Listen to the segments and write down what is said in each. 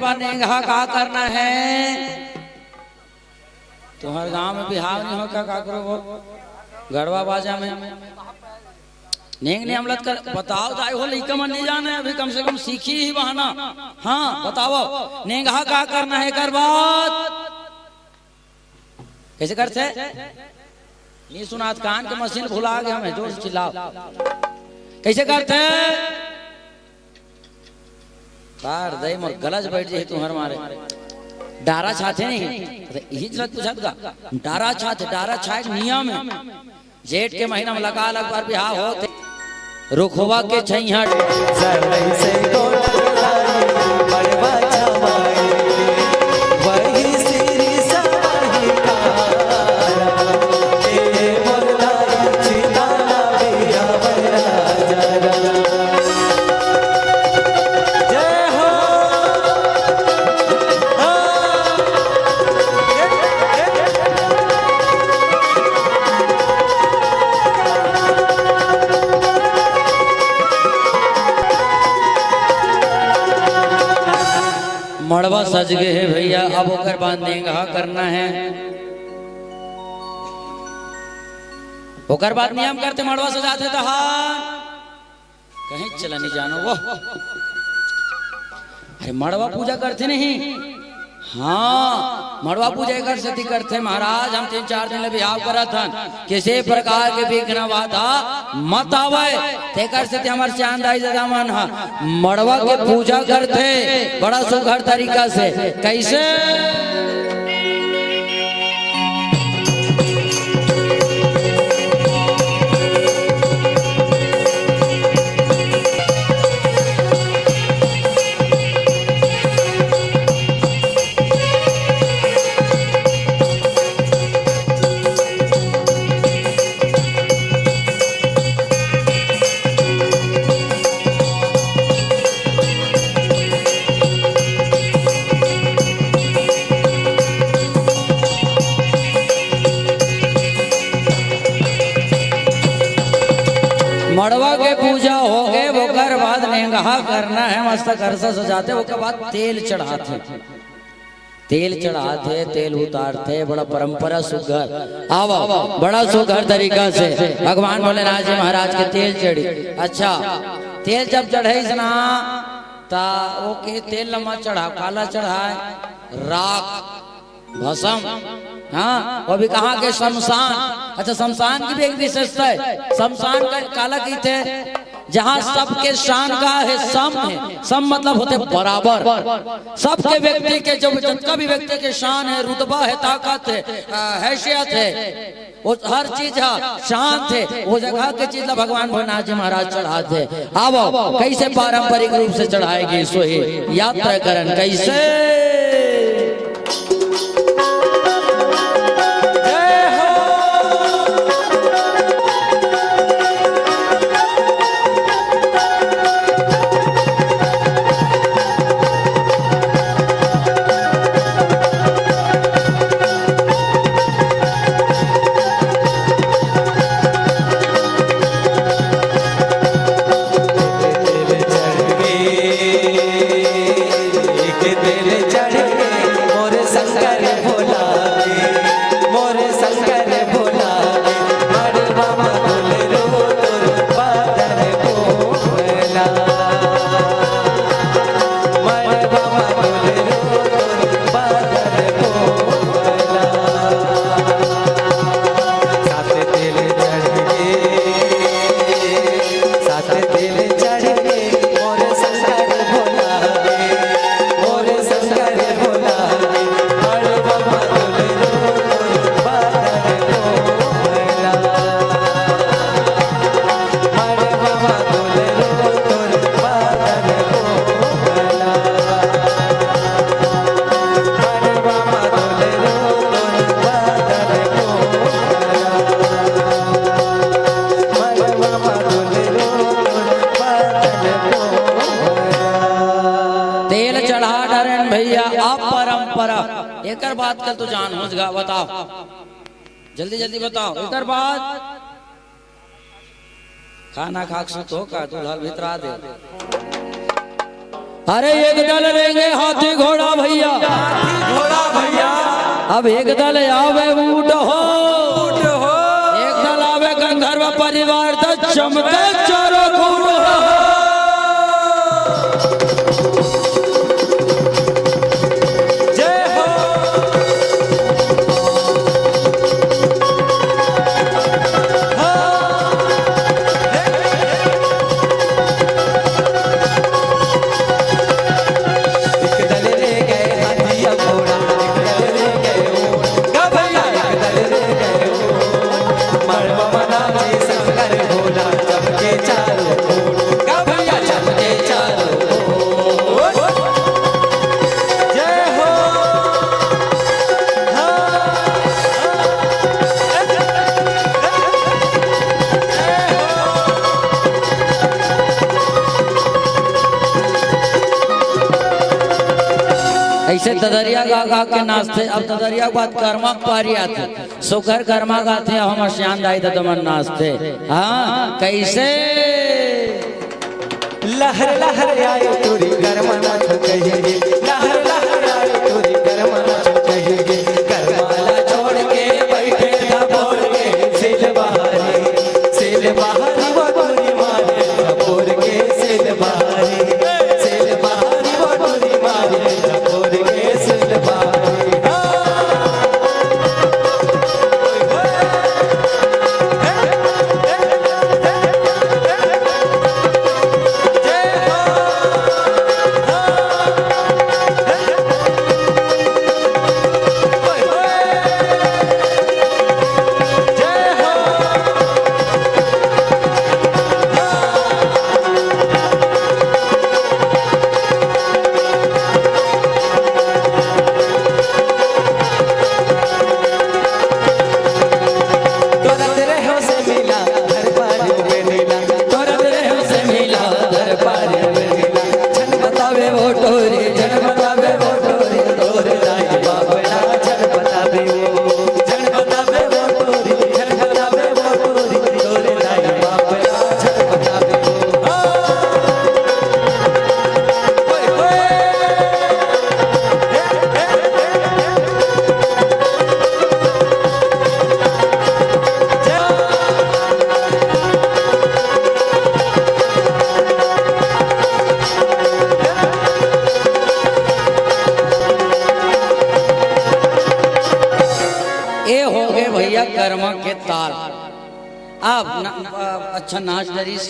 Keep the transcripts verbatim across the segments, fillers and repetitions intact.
बा नेंगहा का करना है? तुम्हर गांव में बिहाव नहीं हो का काकरो वो गड़वा बाजा में? नेंग ने हमलत कर बताओ दाई हो, लइका मन नहीं जाने, अभी कम से कम सीखी ही बहाना। हाँ, बताओ, नेंगहा का करना है एकर बाद? कैसे करथे? नहीं सुनात, कान के मशीन भुला गए हम, जोर से चिल्लाओ। कैसे करथे? पार दई मोर गला च बैठ जाही तुम्हर मारे। डारा छाथे नहीं, अरे यही चलत पूछत का। डारा छाथे, डारा छाए के नियम है। जेठ के महीना में लगा लग बार बिहाव होत हे। रुखवा के छैया। सरई से गोठ लाई, मड़वा छवाई, वही सिरी सवाही का। मड़वा सज गे हे भैया, अब ओकर बाद नेंगहा करना है। ओकर बाद नियम करथे, मड़वा सजाथे तहार कहीं चला नहीं जानो वो। अरे मड़वा पूजा करथे नहीं? हाँ, मड़वा पूजा एकर सेती करथे महाराज, हम तीन चार दिन ले बिहाव करत हन, किसी प्रकार के विघ्न बाधा मत आवे, तेकर सेती हमर सियान दाई ददा मन ह मड़वा के पूजा करथे बड़ा सुघर तरीका से। कैसे? मड़वा के पूजा हो गए, ओकर बाद नेंगहा करना है, मस्त करसा सजाथे, ओकर बाद तेल चढ़ाथे। तेल चढ़ाथे, तेल उतारथे, बड़ा परंपरा सुघर। आओ, आओ, बड़ा सुघर तरीका से भगवान भोलेनाथ जी महाराज के तेल चढ़ी। अच्छा, तेल जब चढ़े ना, ता ओके तेल लम्बा चढ़ा, काला चढ़ाए, राख, भसम। हाँ, वो भी कहाँ के? शमशान। अच्छा, शमशान की भी एक विशेषता है। शमशान का काला कीथे, जहाँ सबके शान का है सम है। सम मतलब होथे बराबर। सबके व्यक्ति के जो जतका भी व्यक्ति के शान है, रुतबा है, ताकत है, अ, हैसियत है, वो हर चीज ह शांत है, वो जगह के चीज ला भगवान भोलेनाथ जी महाराज चढ़ाथे। आवो, कैसे पारंपरिक रूप से चढ़ाएगी सोही यात्रा करन कैसे? तेल चढ़ा डरेन भैया, अब परंपरा। एकर बात कल तो जान हो जगा, बताओ, जल्दी जल्दी बताओ। एकर बात खाना खा के सुतो का, दुल्हा भीतर आ दे। अरे एक दल रेंगे हाथी घोड़ा भइया। हाथी घोड़ा भइया। अब एक दल आवे ऊंट हो। ऊंट हो। एक दल आवे गंधर्व परिवार त चमके चारों खूंट हो। जय हो। अइसे ददरिया गा गा के नाचथे। अब ददरिया के बाद करमा के पारी आथे। सुघर करमा गाथे, अब हमर सियान दाई ददा मन नाचथे। हाँ, कइसे? लहर लहर आए तोरी करमा नाचो कहेंगे, लहर लहर आए तोरी करमा नाचो कहेंगे, करमा ला छोड़ के बैठे था बोल के सिल बहारी, सिल बहारी वो तोरी मारे था बोल के सिल बहारी, सिल बहारी वो तोरी मारे था बोल के सिल बहारी। ए होगे भइया करमा के ताल। अब न, अच्छा नाच डरिस,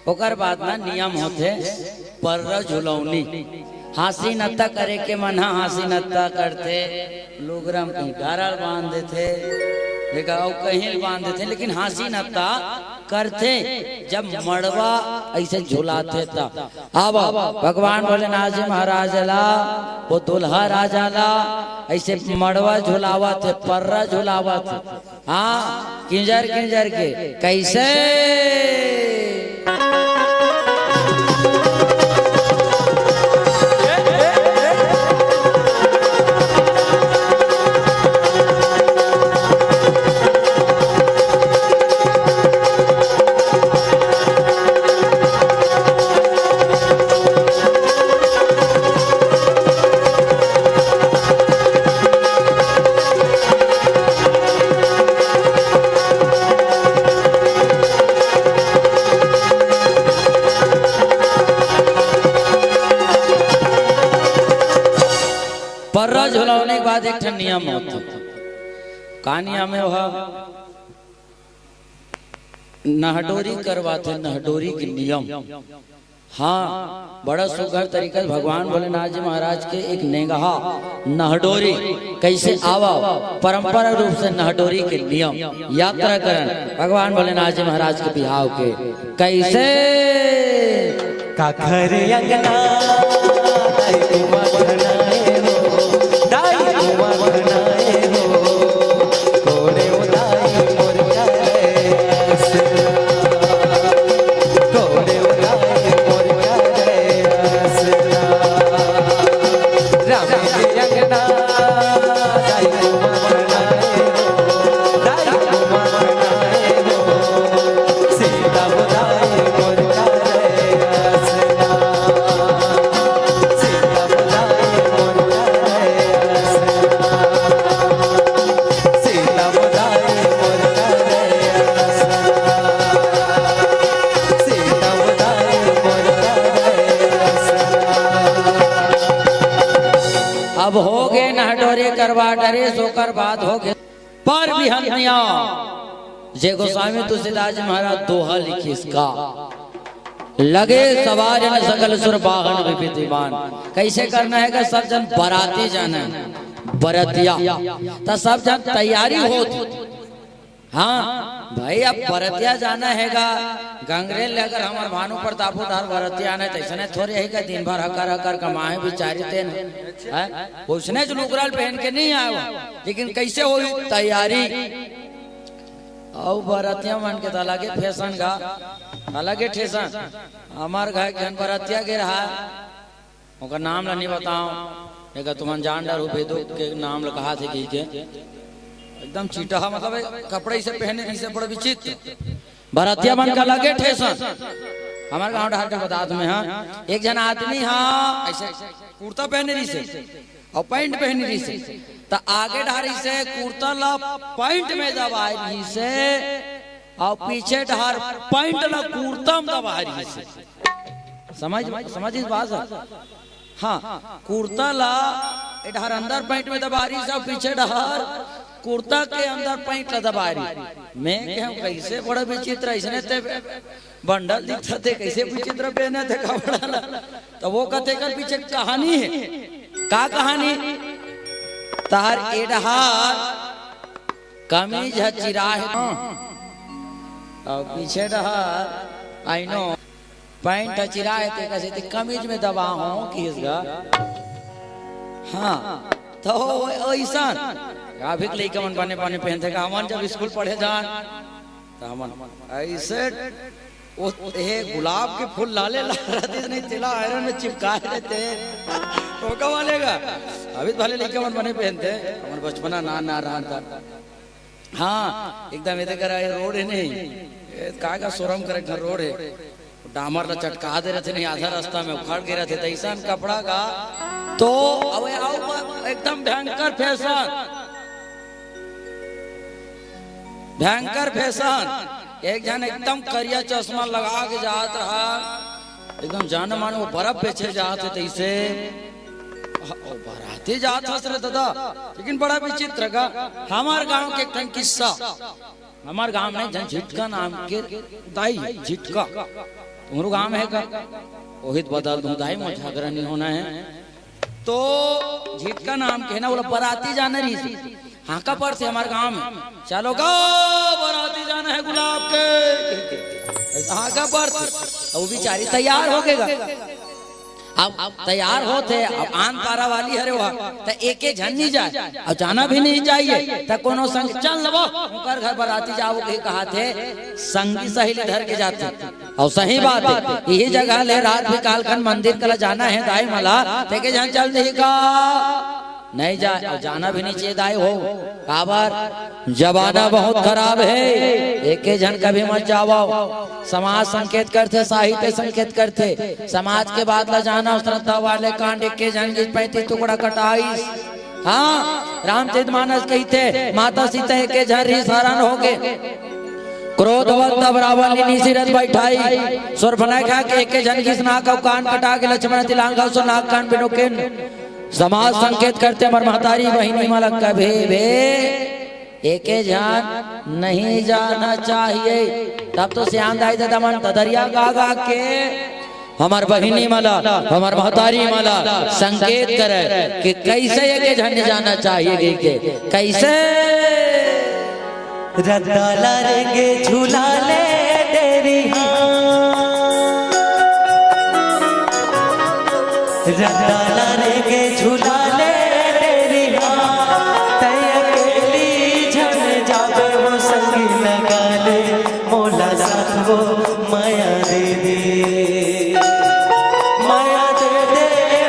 ओकर बाद ना नियम होथे पर्रा झुलौनी। हाँसी नत्ता करे के मन ह हाँसी नत्ता करथे, लुगरा म कहीं डारा ल बांध देथे, देखा, अउ कहीं ल बांध देथे, लेकिन हाँसी नत्ता करथे जब मड़वा अइसे झुलाथे त। अब भगवान भोलेनाथ जी महाराज ला, वो दुल्हा राजा ला अइसे मड़वा झुलावत हे, पर्रा झुलावत हे। हाँ, किंजर किंजर के कइसे? पर्रा झुलौनी के बाद एक ठन नियम होथे। का नियम हे ओहा? नहडोरी करवाथे, नहडोरी के नियम। हाँ, बड़ा सुघर तरीका से भगवान भोलेनाथ जी महाराज के एक नेंगहा नहडोरी कइसे आवा, परंपरा रूप से नहडोरी के नियम यात्रा करन भगवान भोलेनाथ जी महाराज के बिहाव के कइसे? काखर अंगना दाई कुमार बनाए हो, दाई कुमार बनाए हो, कोने उदाई मोर करे असना। अब होगे नहडोरे करवा डरेस, ओकर बाद होगे। पर बिहनिया जे गोस्वामी तुलसीदास जी महाराज दोहा लिखिस का, लगे सवारिन सकल सुर बाहन विविध विमान। कइसे करना हे गा? सब झन बराती जाना हे, बरतिया, त सब झन तैयारी होत। हाँ भाई, अब बरतिया जाना हे गा, गंगरेल ले अगर हमर भानु प्रतापो डहर बरतिया आना हे, त अइसने थोरे हे गा, दिन भर हकर हकर कमाए बिचारी तेन, हैं? वइसने ज लुगरा ल पहन के नइ आए हो, लेकिन कइसे होही तैयारी? अउ बरतिया मन के त अलगे फैशन गा, अलगे ठेसन। हमर घर के बरतिया गे रहा, ओकर नाम ला नइ बताओं, एकर तुमन जान डरहू, बेदो के नाम ला कहाथे कहिके। एकदम चिटहा, मतलब, ए, कपड़ा अइसे पहने रहिसे, बड़ा विचित्र। बरतिया मन के अलगे ठेसन। हमर गांव डहर के बतात में, हाँ, एक झन आदमी, हाँ, अइसे कुर्ता पहने रहिसे अउ पैंट पहने रहिसे, त आगे डहर अइसे कुर्ता ला पैंट में दबाए रहिसे अउ पीछे डहर पैंट ला कुर्ता में दबाए रहिसे। समझ, समझ इस बात से? हाँ, कुर्ता ला ए डहर अंदर पैंट में दबारिस अउ पीछे डहर कुर्ता के अंदर पैंट ला दबारिस। मैं कहेंव, कइसे बड़ा विचित्र, अइसने ते बंडल दिखथे, कइसे विचित्र पहने थे कपड़ा ला? त ओ कथे, एकर पीछे कहानी हे। का कहानी? तहर ए डहर कमीज ह चिरा हे, अउ पीछे डहर, I know, पैंट ह चिरा हे, तेकर सेती कमीज में दबा हों किहिस गा। हाँ, त ओ, ओइसन। अभी के लइका मन बने बने पहनथे गा, हमन जब स्कूल पढ़े जान, त हमन अइसे, ओ, ए गुलाब के फूल लाले लाल रहितिस नहीं, तेला आयरन में चिपकाए रहिथे। ओका वाले गा। अभी त भले लइका मन बने पहनथे, हमर बचपना ना, ना रहन त। हाँ, एकदम एदे करा ए रोड हे नहीं, ए, का का शोरूम करे घर रोड हे, डामर ला चटका दे रहिथे नहीं, आधा रस्ता में उखड़ गे रहिथे, त अइसन कपड़ा का। तो अबे अउ म-, एकदम भयंकर फैशन, भयंकर फैशन। एक झन एकदम करिया चश्मा लगा के जात रहा, एकदम जान माने ओ बर्फ बेचे जात हे तइसे। ह-, ओ बराती जात हस रे ददा, लेकिन बड़ा विचित्र गा। हमर गांव के एक ठन किस्सा, हमर गांव में एक झन झिटका नाम के दाई हे, झिटका। तुम्हरो गांव में हे का? ओही त बता दूं दाई, मोर झगरा नइ होना हे। तो झिटका नाम के हे ना, ओला बराती जाना रहिस। हांका परथे हमर गांव में, "चलो गा, बराती जाना हे गुलाब के।" अइसे हांका परथे, त ओ बिचारी तैयार होगे गा। अब, अब तैयार होत हे, अब आन पारा वाली हरे ओहा, त एके झन नइ जाय, अउ जाना भी नइ चाहिए। त कोनो संग चल लेबो, ओकर घर बराती जाबो कहि कहाथे, संगी सहेली धर के जाथे। अउ सही बात हे, इही जगह ले रात बिकाल कन मंदिर कला जाना हे दाई मला, त एके झन चल देही का? नइ जाय, अउ जाना भी नइ चाहिए दाई हो। काबर? जमाना बहुत खराब हे, एके झन कभी मत जावव। समाज संकेत करथे, साहित्य संकेत करथे। समाज के बात ला जानव, श्रद्धा वाले कांड एके झन गिस पैंतीस टुकड़ा कटाइस। हाँ, रामचरित मानस कहिथे, माता सीता एके झन रिहिस हरन होगे। क्रोधवंत तब रावण लीन्ही सीरथ बैठाई, शूर्पनखा के एके झन गिस नाक अउ कान कटा के लक्ष्मण तिलांगा सो नाक कान बिनु कीन्ह। समाज संकेत करथे, हमर महतारी बहिनी मन ला कभी भी एके झन नहीं जाना चाहिए। तब तो सियान दाई ददा मन ददरिया गा गा के हमर बहिनी मन ला, हमर महतारी मन ला संकेत करे कि कइसे एके झन नहीं जाना चाहिए, कहिके कइसे। रद्दा ला रेंगे झूला ले डेरिहा। रद्दा ला रेंगे झूला ले डेरिहा। तैं अकेली झन जाबे वो संगी लगा ले। मोला साथ वो मया दे दे। मया दे दे,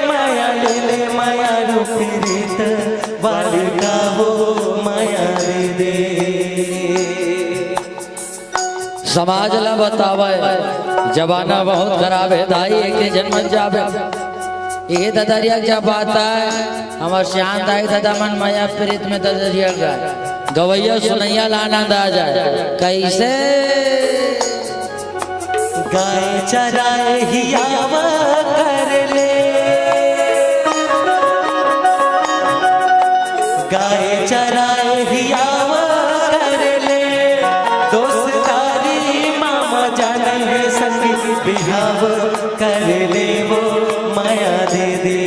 मया ले ले, मया रूपी रीत वाली का वो मया दे दे। समाज ला बतावे, जमाना बहुत खराब हे दाई, एके झन मन जाबे। इही ददरिया के जब बात आय, हमर सियान दाई ददा मन मया प्रीत में ददरिया गाय, गवैया सुनैया ला आनंद आ जाय। कइसे? गाय चराए ही आवा कर ले। गाय चराए हियाव कर ले, दोस्तारी मामा जाने है संगी, बिहाव कर ले वो माया दे दे।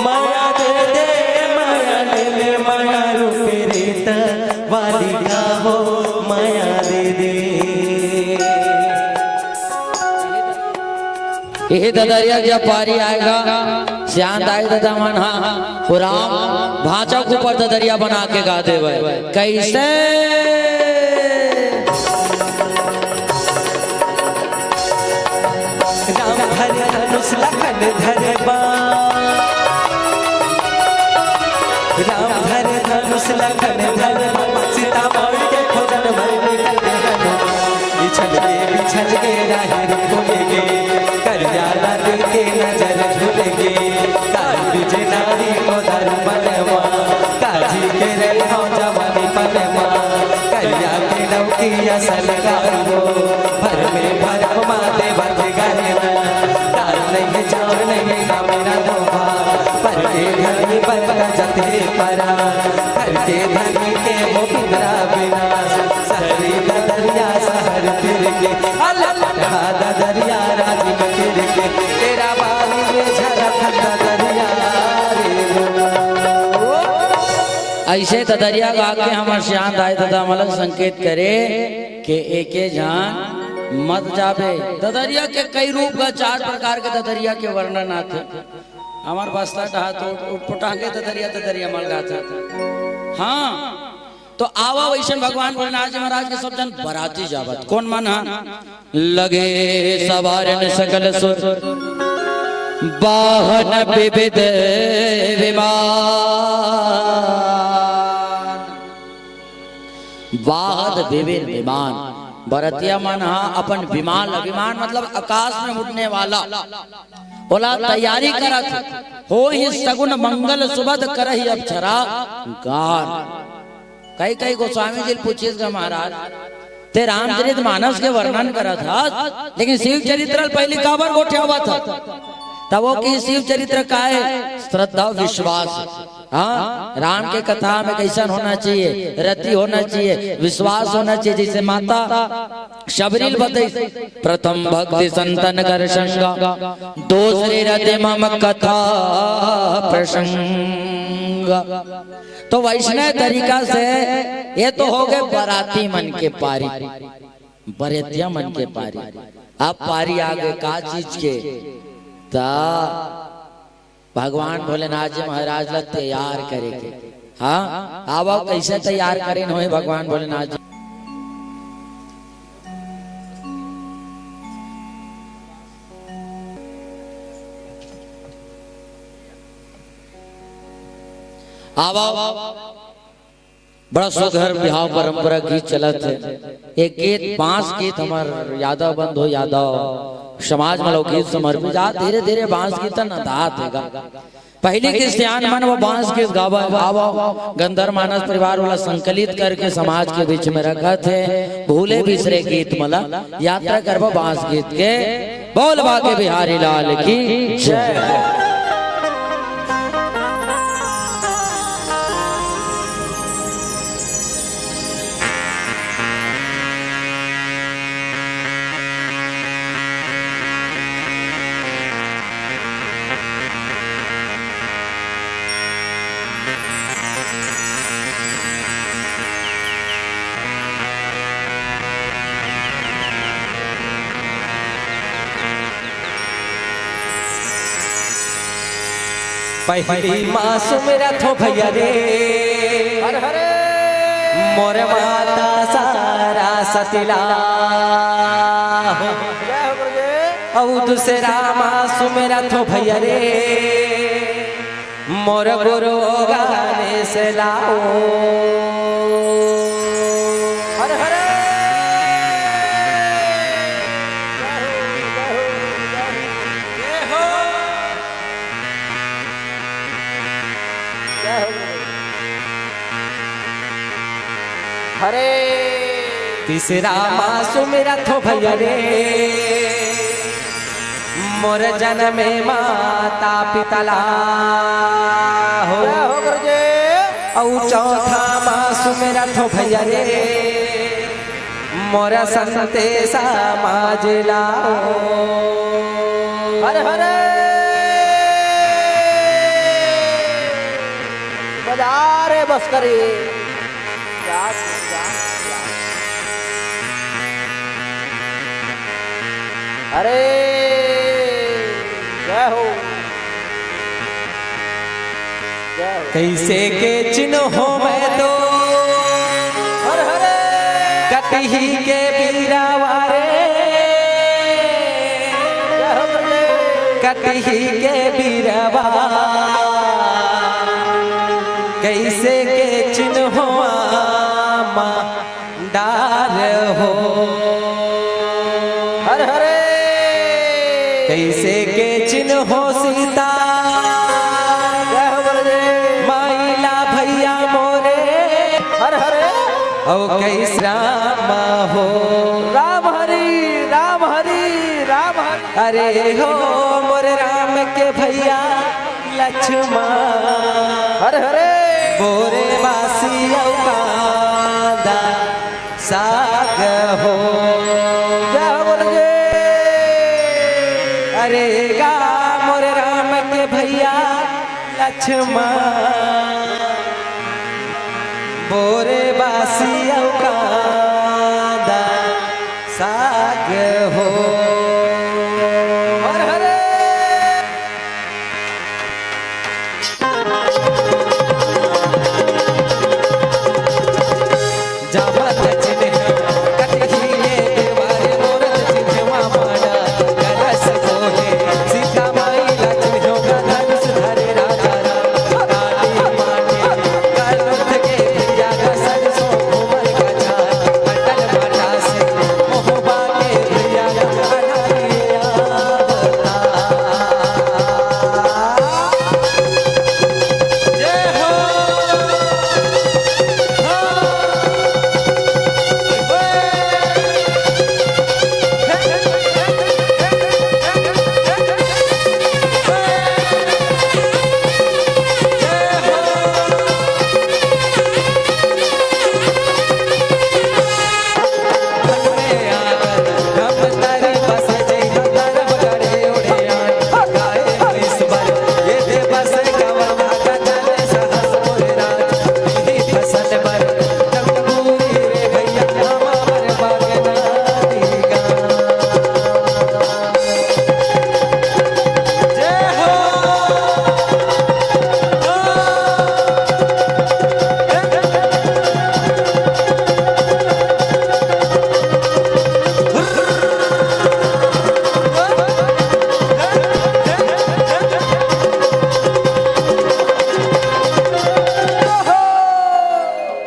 माया दे दे, माया ले ले, माया रूपी रेत वाली गावो, माया दे दे। इही ददरिया जब पारी आएगा, सियान दाई ददा मन हा, वो राम भांचा के ऊपर ददरिया बना के गा देवे। कैसे? राम धरे धनुष लखन धरे बाण, राम धरे धनुष लखन धरे बाण, सीता माई के खोजन भर निकल हनुमान। बिछल के, बिछल के राह भूल गे, करिया लाल के नजर झूल गे। काल बिजे नारी को दारू मनवा, काजी के रही हो जवानी पनवा। करिया के नौकी असल गारू, भर में भरम माते बज गए ना। तार नहीं जान नहीं ना मेरा दोहा, पर के धनी पर का जते परा, पर के धनी के वो बिंद्रा बिना। सहरी ददरिया सहर फिर के, अलग ददरिया राज में फिर के, तेरा बालू में झरक ददरिया रे। ऐसे ददरिया गा के हमर सियान दाई ददा मन ल संकेत करे के एके जान मत जाबे। ददरिया के कई रूप का, चार प्रकार के ददरिया के वर्णन आथे। हमर बस्तर डहा तो उटपुटांगे ददरिया, ददरिया मल गाथे। हाँ, तो आवा वैसन भगवान भोलेनाथ जी महाराज के सब जन बराती जावत। कोन मन हा? लगे सवारन सकल सुर, वाहन विविध विमान। वाहन विविध विमान, बरतिया मन हा अपन विमान, विमान मतलब आकाश में उड़ने वाला, ओला तैयारी करत हो ही सगुन मंगल सुबद करही अक्षरा गान। कई कई गोस्वामी जी ल पूछिस गा महाराज, ते रामचरित मानस के वर्णन करत हस, लेकिन शिव चरित्र ल पहिली काबर गोठियावत हस? तब वो कि शिव चरित्र का है? श्रद्धा विश्वास। हाँ, राम के कथा में कैसन होना चाहिए, रति होना चाहिए, विश्वास होना चाहिए। जैसे माता शबरी ल बताइस, प्रथम भक्ति संतन कर संग, दूसरी रति मम कथा प्रसंग। तो वैसने तरीका से ये तो हो गए बराती मन के पारी, बरेतिया मन के पारी। अब पारी आ गए का चीज के? ता भगवान भोलेनाथ जी महाराज ला तैयार करे के। हाँ, आवा कैसे तैयार करेन होए भगवान भोलेनाथ जी। आवा, बड़ा सुघर बिहाव परंपरा गीत चलत हे। एक गीत, बांस गीत हमर यादव बंधु यादव समाज में लोकगीत समर्पित। जा धीरे धीरे बांस गीत नंदात हे गा। पहली के सियान मन वो बांस गीत गावा, आवा, गंधर्व मानस परिवार वाला संकलित करके समाज के बीच में रखत हे। भूले बिसरे गीत मला यात्रा करबो बांस गीत के। बोल बाके बिहारी लाल की जय। पहली माँ सुमिरत हो भैया रे, हर हरे। मोर माता सारा सतीला हो। जय हो गुरुदेव। अउ दूसरा माँ सुमिरत हो भैया रे, मोर गुरु गणेश लाओ। हर हर। जय हो। हरे। तीसरा माँ सुमिरत हो भैया रे। मोर जनमे माता पिता ला हो। जय हो गुरुजी। अउ चौथा मा सुमिरत हो भैया रे, मोर संते समाज ला हो। हरे हरे। बजा रे बस करी। क्या, क्या, क्या? अरे, जय हो, जय हो। कइसे के चिन्हों मैं तो हर हरे। कटही के बीरावा रे, जय हो गुरुदेव। कटही के बीरावा, कइसे के चिन्हों मा डार हो। हर हरे। कइसे के चिन्हों सीता, जय हो गुरुदेव। माइला भैया मोरे। हर हरे। अउ कइसे राम हो। राम हरि, राम हरि, राम हरि। अरे हो मोर राम के भैया लक्ष्मण। हर हरे। बोरे बासी अउ कांदा साग हो। जय हो गुरुजी। अरे गा मोर राम के भैया लक्ष्मण, बोरे बासी अउ कांदा साग हो। हर हरे।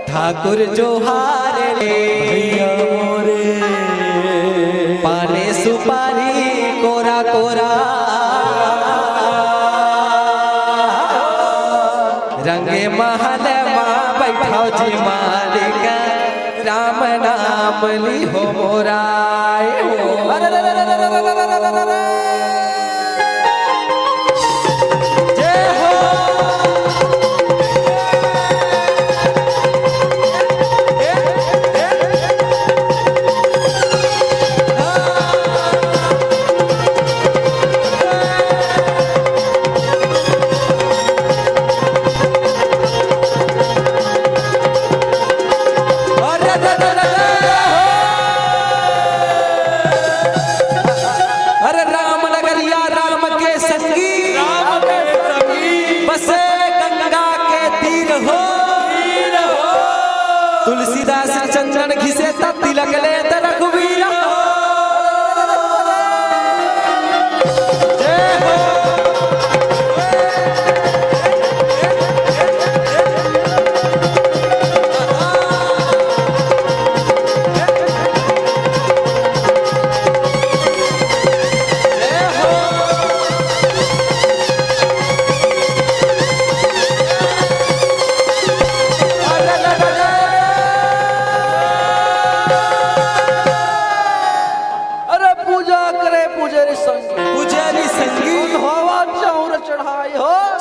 ठाकुर जोहार ले भैया मोरे। पाने सुपारी कोरा कोरा, रंगे महल मा बैठाओ जी मालिक, राम नाम लिहो मोरा। ए हो। जय हो।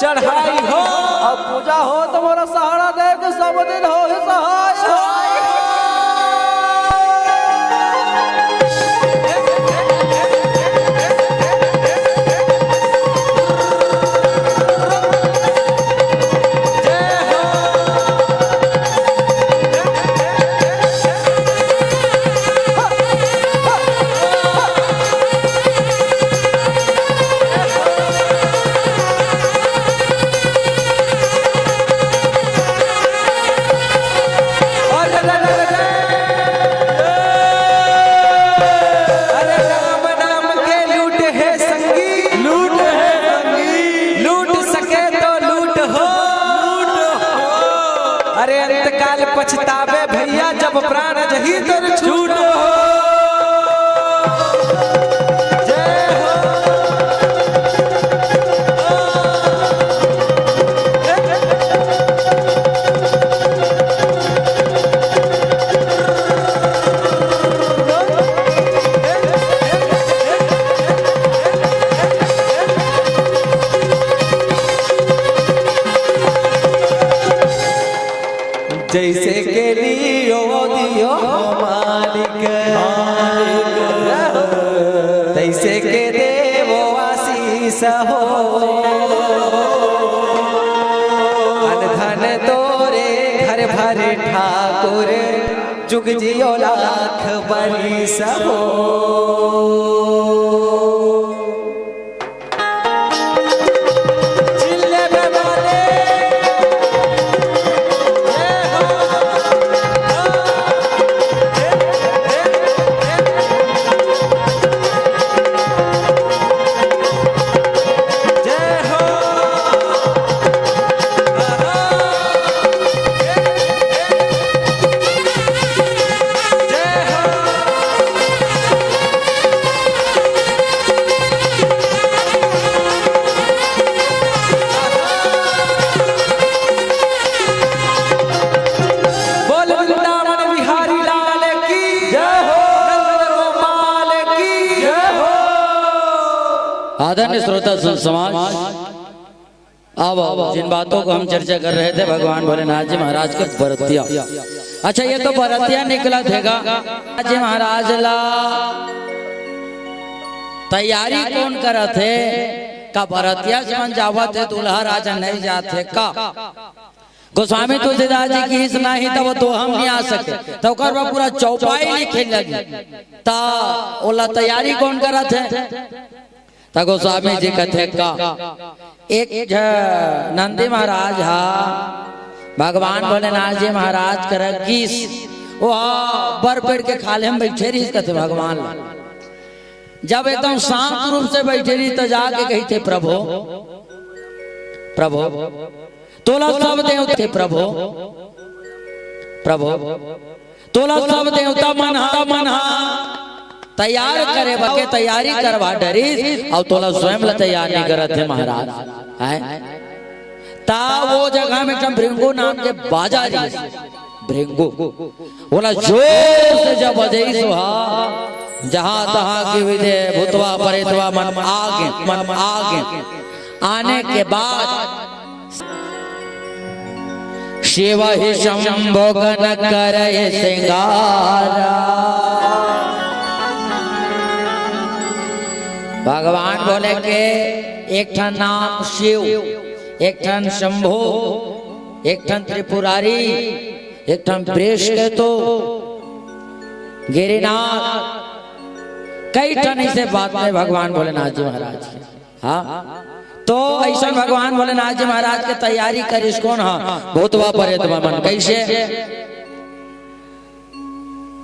चढ़ाई हो। अब पूजा हो तुम्हारा सहारा देव के सब दिन हो ही सहाय हो। अरे राम नाम के लूट हे संगी, लूट हे संगी। लूट सके तो लूट हो। अरे अंतकाल पछतावे भैया, जब प्राण जही तोर छूट हो। जय हो। जैसे के लियो दियो मालिक, तैसे के देवो आशीष हो। अन धन तोरे घर भर ठाकुर, जुग जियो लाख बरिस हो। बोल वृंदावन बिहारी लाल की जय हो। नंद गोपाल की जय हो। आदरणीय श्रोता संत समाज, अब जिन बातों को हम चर्चा कर रहे थे, भगवान भोलेनाथ जी महाराज के बरतिया। अच्छा, ये तो बरतिया निकला थेगा। जी महाराज ला तैयारी कौन करत हे? का बरतिया से मन जावत हे, दूल्हा राजा नहीं जात हे का? गोस्वामी तुलसीदास जी कहिस नहीं, तब तो हम नहीं आ सके, तो ओकर बर पूरा चौपाई लिखे लगी। ता ओला तैयारी कौन करत हे? त गोस्वामी जी कथे का, एक झ नंदी महाराज हा भगवान भोलेनाथ जी महाराज करा गीस, वो हा बर पेड़ के खाल्हे में बैठे रहिस कथे भगवान ला। जब एकदम शांत रूप से बैठे रहिस त जाके कहिथे, "प्रभु, प्रभु, तोला सब देवता, प्रभु, प्रभु, तोला सब देवता मन हा, मन हा तैयार करे बर के तैयारी करवा डरिस, अउ तोला स्वयं ला तैयार नहीं करत हे महाराज।" हैं? ता वो जगह में एक ठन भृंगू नाम के बाजा रहिस, भृंगू। ओला जोर से जब बजइस हा, जहां तहां के विधे भूतवा परेतवा मन आगे, मन आगे। आने के बाद शिव ही शंभु गण करे श्रृंगारा। भगवान भोले के एक ठन नाम शिव, एक ठन शंभु, एक ठन त्रिपुरारी, एक ठन वृषकेतु, गिरिनाथ, कई ठन ऐसे बात में भगवान भोलेनाथ जी महाराज के। हाँ, तो ऐसा भगवान भोलेनाथ जी महाराज के तैयारी करिस कोन हा? भूतवा परेतवा मन। कैसे?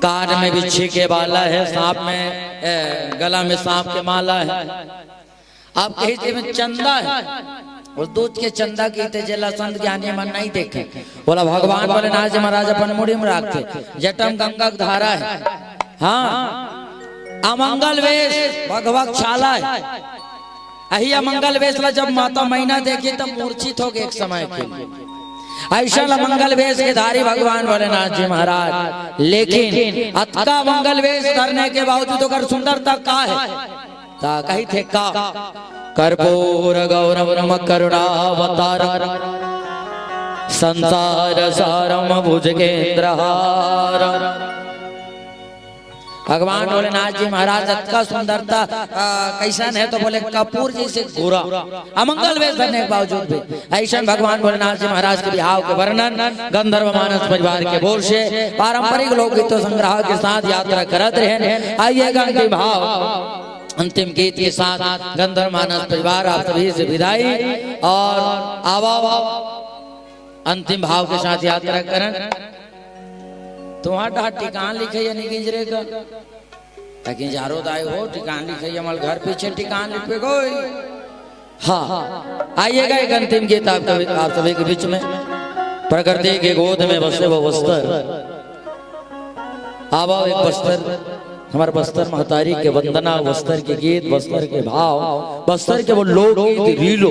कान में बिच्छी के बाला है, सांप में, ए, गला में सांप के माला है। आप कही जेमे चंदा है, वो दूध के चंदा की ते जेला संत ज्ञानी मन नहीं देखे। बोला भगवान भोलेनाथ जी महाराज अपन मुड़ी में रखते, जटा में गंगा के धारा है। हाँ, अमंगल वेश भगवत छाला है। अही अमंगल वेश ला जब माता मैना देखी तब मूर्छित हो गए एक समय के लिए। ऐसा अमंगल वेश के धारी भगवान भोलेनाथ जी महाराज, लेकिन अतका अमंगल वेश धरने के बावजूद ओकर सुंदरता का है? ता कही थे का? कर्पूर गौरम करुणावतार संसार सारम भुजगेंद्रहार। भगवान भोलेनाथ जी महाराज अतका सुंदरता, आ, कैसन हे तो बोले कपूर जैसे गोरा, अमंगल वेश धरने के बावजूद भी ऐसन भगवान भोलेनाथ जी महाराज के बिहाव के वर्णन गंधर्व मानस परिवार के बोल से पारंपरिक लोकगीतों संग्रह के साथ यात्रा करत रहे। आइए अंतिम भाव, अंतिम गीत के साथ गंधर्व मानस परिवार आप सभी से विदाई और आवा अंतिम भाव के साथ यात्रा करन। तुम्हार डहा ठिकान लिखे या नहीं गिंजरे का? ताकि जारो दाई हो ठिकान लिखे, हमर घर पीछे ठिकान लिपे गई। हाँ, आइएगा एक अंतिम गीत आपके, आप सभी के बीच में। प्रकृति के गोद में बसे वो बस्तर। आवा एक बस्तर, हमर बस्तर महतारी के वंदना, बस्तर के गीत, बस्तर के भाव, बस्तर के वो लोकगीत रीलो।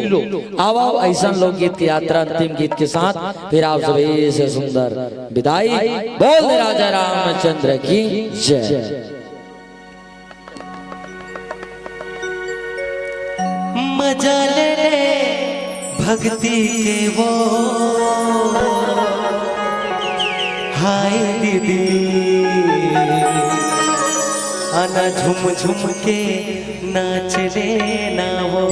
आवा ऐसन लोकगीत की यात्रा अंतिम गीत के साथ, फिर आप सभी से सुंदर विदाई। बोल दे राजा रामचंद्र की जय। मजा ले ले भक्ति के वो, हाय दीदी, आना झूम झूम के नाच लेना वो।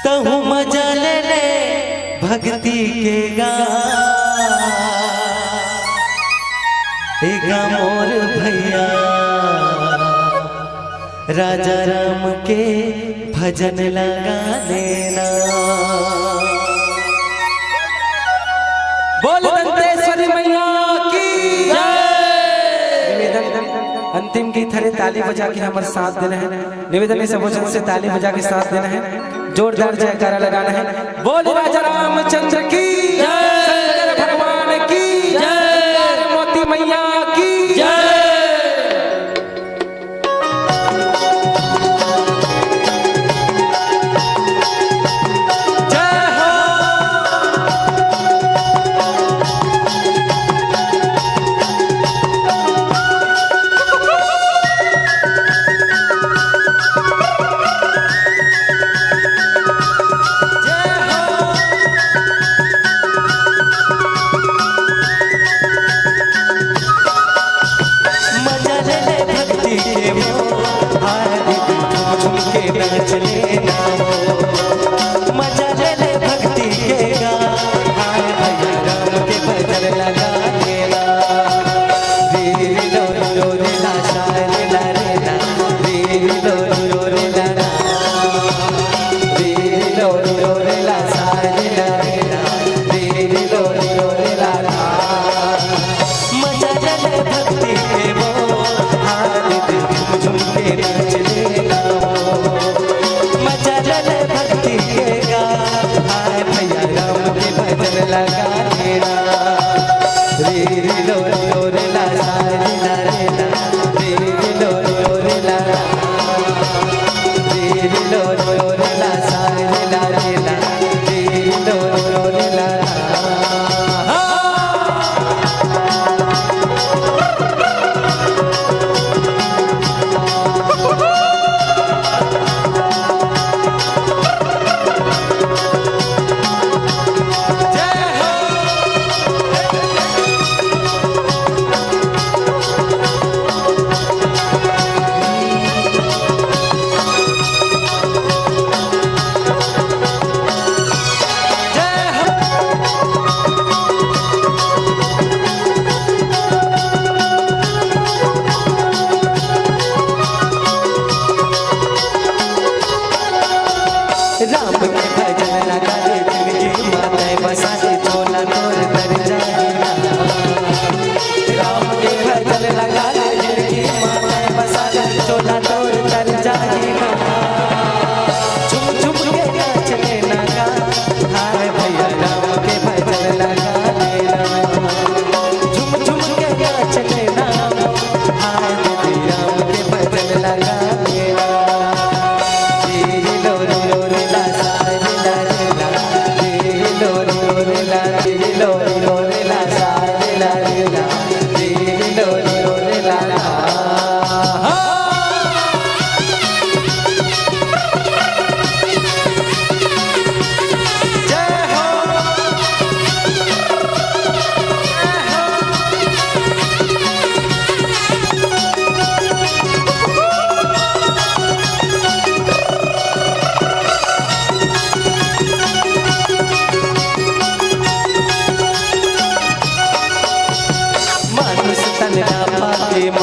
तहु मजा ले ले भक्ति के गा, ए गा मोर भैया, राजा राम के भजन लगा लेना। बोल दंतेश्वरी मैया की जय। निवेदन, अंतिम गीत हरे, ताली बजा के हमर साथ देना है। निवेदन है, सब जन से ताली बजा के साथ देना है, जोरदार जयकारा लगाना है। बोल राजा रामचंद्र की जय। शंकर भगवान की जय। पार्वती मैया की जय। जय हो। मजा ले ले भक्ति के वो, हाय दीदी झूम झूम के नाच लेना वो। मजा ले ले भक्ति के गा, हाय भैया राम के भजन लगा लेना। रे रे लो लो रे ला, सा रे ला रे ला। रे रे लो लो रे ला ला। रे रे लो लो रे ला, सा रे ला रे ला। रे रे लो लो रे ला ला। मजा ले ले भक्ति के वो, हाथ दे झूम झूम के नाच लेना वो। मजा ले ले भक्ति के गा, हाय भैया राम के भजन लगा लेना। रे रे लो लो रे ला, सा रे ला रे ला। रे रे लो लो रे ला ला। रे रे लो लो रे ला, सा रे ला रे ला। रे रे लो लो रे ला ला। राम के